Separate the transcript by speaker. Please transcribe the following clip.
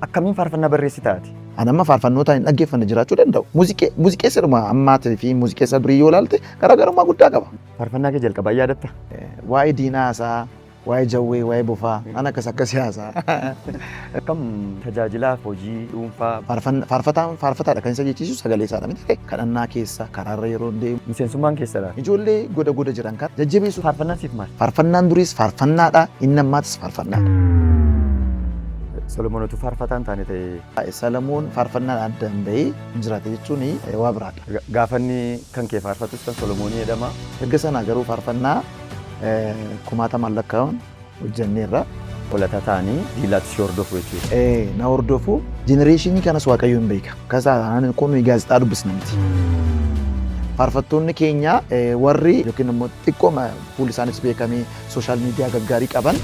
Speaker 1: Akkamiin faarfannaa barreessitaati?
Speaker 2: Ani amma faarfannoota hin dhaggeeffanne jiraachuu danda'u. Muuziqeessadhuma ammaatii fi muuziqeessa durii yoo ilaalte garaagarummaa guddaa qaba.
Speaker 1: Faarfannaa kee jalqabaa yaadatta?
Speaker 2: Waa'ee diinaa haasaa, waa'ee jawwee, waa'ee bofaa, an akkas akkasii haasaa.
Speaker 1: Akkam tajaajilaaf hojii dhuunfaa?
Speaker 2: Faarfataan faarfataadha kan isa jechiisu sagalee isaadha miti. Kadhannaa keessa karaarra yeroo deemu.
Speaker 1: Miseensummaan keessadha.
Speaker 2: Ijoollee goda goda jiran kan jajjabeessu.
Speaker 1: Faarfannaan siif maal?
Speaker 2: Faarfannaan duriis faarfannaadha, inni ammaatis faarfannaadha.
Speaker 1: Solomoon utuu faarfataan taane ta'ee.
Speaker 2: Salamoon faarfannaan addaan bahee hin jiraate jechuun waa biraadha.
Speaker 1: Gaafanni kan kee faarfatus kan Solomoonii jedhama.
Speaker 2: Erga sanaa garuu faarfannaa kumaatamaan lakkaa'uun hojjenneerra.
Speaker 1: Olataa ta'anii diilaatti si hordofu jechuudha.
Speaker 2: Na hordofu, generation kanas Waaqayyo hin beeka. Kasaa kun gaazexaa dubbisna miti. Faarfattoonni keenya warri yookiin immoo xiqqoo fuulli isaanis beekamee social media gaggaarii qaban.